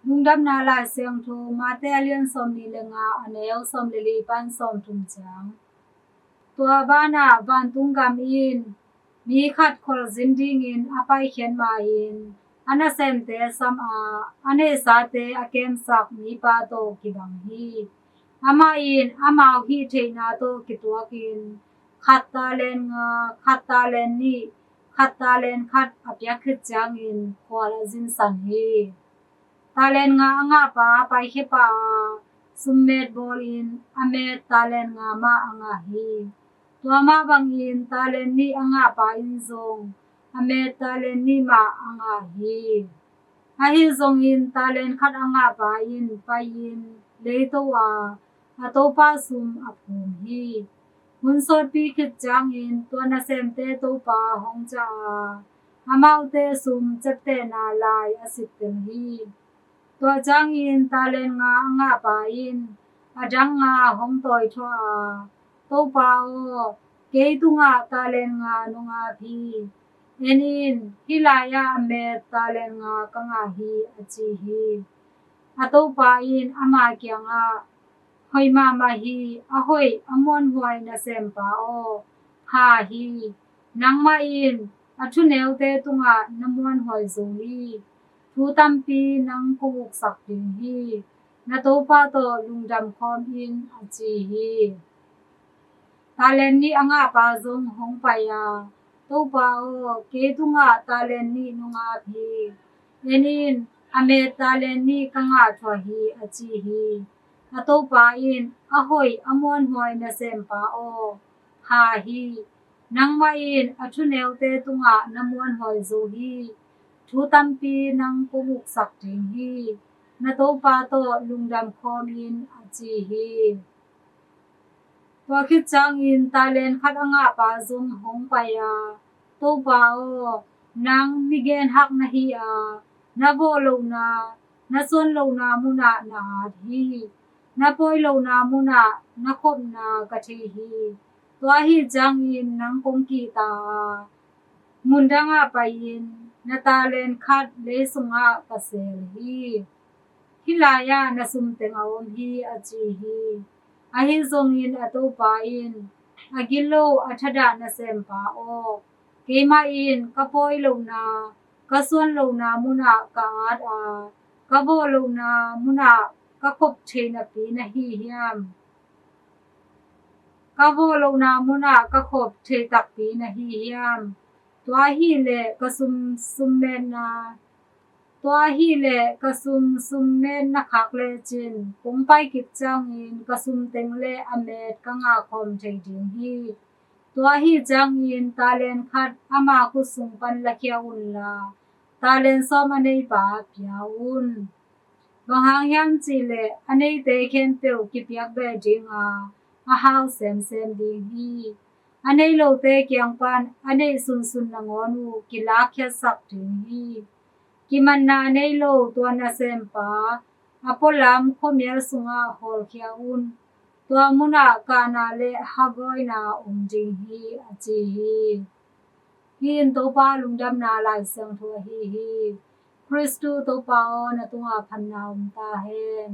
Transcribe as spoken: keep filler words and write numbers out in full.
Lungdamna Lai Siangtho, Mate a lian sawmnih le nga, a neu sawm le li pan sawmthum ciang. Tua banah vantung gam in mi khat khualzin dingin a paikhiat ma-in, a nasemte sam a, a neihsate a kemsak mipa tawh kibang hi. Amah in amau hih theihna tawh kituakin khat talent nga, khat talent nih, khat talent khat a piak khit ciangin khual a zinsan hi. Talent nga a ngahpa paikhia pah a, summet bawlin a met talent nga mah a ngah hi. Tua mah bangin talent nih a ngahpa in zong a met talent nih mah a ngah hi. Ahi zongin talent khat a ngahpa in pai-in leito a, a topa sum a phum hi. Hun sawtpi khit ciangin tua nasemte topa hong ciah a, amaute sum ciaptehna lai a sittel hi. Tua ciangin talent nga a ngahpa in a dang nga hong tawithuah a, "Topa aw, kei tungah talent nga nong ap hi. En in, hih lai-ah a met talent nga ka ngah hi," a ci hi. A topa in ama kiangah, "Hoih mahmah hi, a hoih a muanhuai nasempa aw, pha hi. Nangmah in a thuneute tungah na muanhuai zo hi. Thu tampi nang kong uksak ding hi. Na topa tawh lungdam khawm in," a ci hi. Talent nih a ngahpa zong hong pai a, "Topa aw, kei tungah talent nih nong ap hi. En in, a met talent nih ka ngah thuah hi," a ci hi. A topa in, "A hoih a muanhuai nasempa aw, pha hi. Nangmah in a thuneute tungah na muanhuai zo hi. Thu tampi nang kong uksak ding hi. Na topa tawh lungdam khawm in," a ci hi. Tua khit ciangin talent khat a ngahpa zong hong pai a, "Topa aw, nang mi genhak na hi a, na vawh lohna, na suan lohna munah na at hi. Na pawi lohna munah na khopna ka thei hi. Tua ahi ciangin nang kong kihta a, mun dangah pai-in na talent khat lei sungah ka seel hi. Hih lai-ah na sum teng a om hi," a ci hi. Ahi zongin a topa in, "A gilo a thadah nasempa aw, keimah in ka pawi lohna, ka suan lohna munah ka at a, ka vawh lohna munah ka khop thei napi na hi hiam? Ka vawh lohna munah ka khop thei takpi na hi hiam? Tua ahih leh ka sum summetna, tua ahih leh ka sum summetna khak lecin kong pai kik ciangin ka sum teng le a met ka ngah khawm thei ding hi. Tua ahi ciangin talent khat ama khut sung pan lakhia unla, talent sawm a neipa pia un. Bang hang hiam cih leh a neite khempeuh kipiak beh ding a, a hau semsem ding hi. A nei lote kiang pan a neih sunsun nangawn uh kilakkhiatsak ding hi. Kimanna nei lo tua nasempa a pualam khuamial sungah hawlkhia un. Tua munah kahna le hagawina om ding hi," a ci hi. Hih in Topa Lungdamna Lai Siangtho ahi hi. Khristu Topa aw, na tungah phatna om ta hen.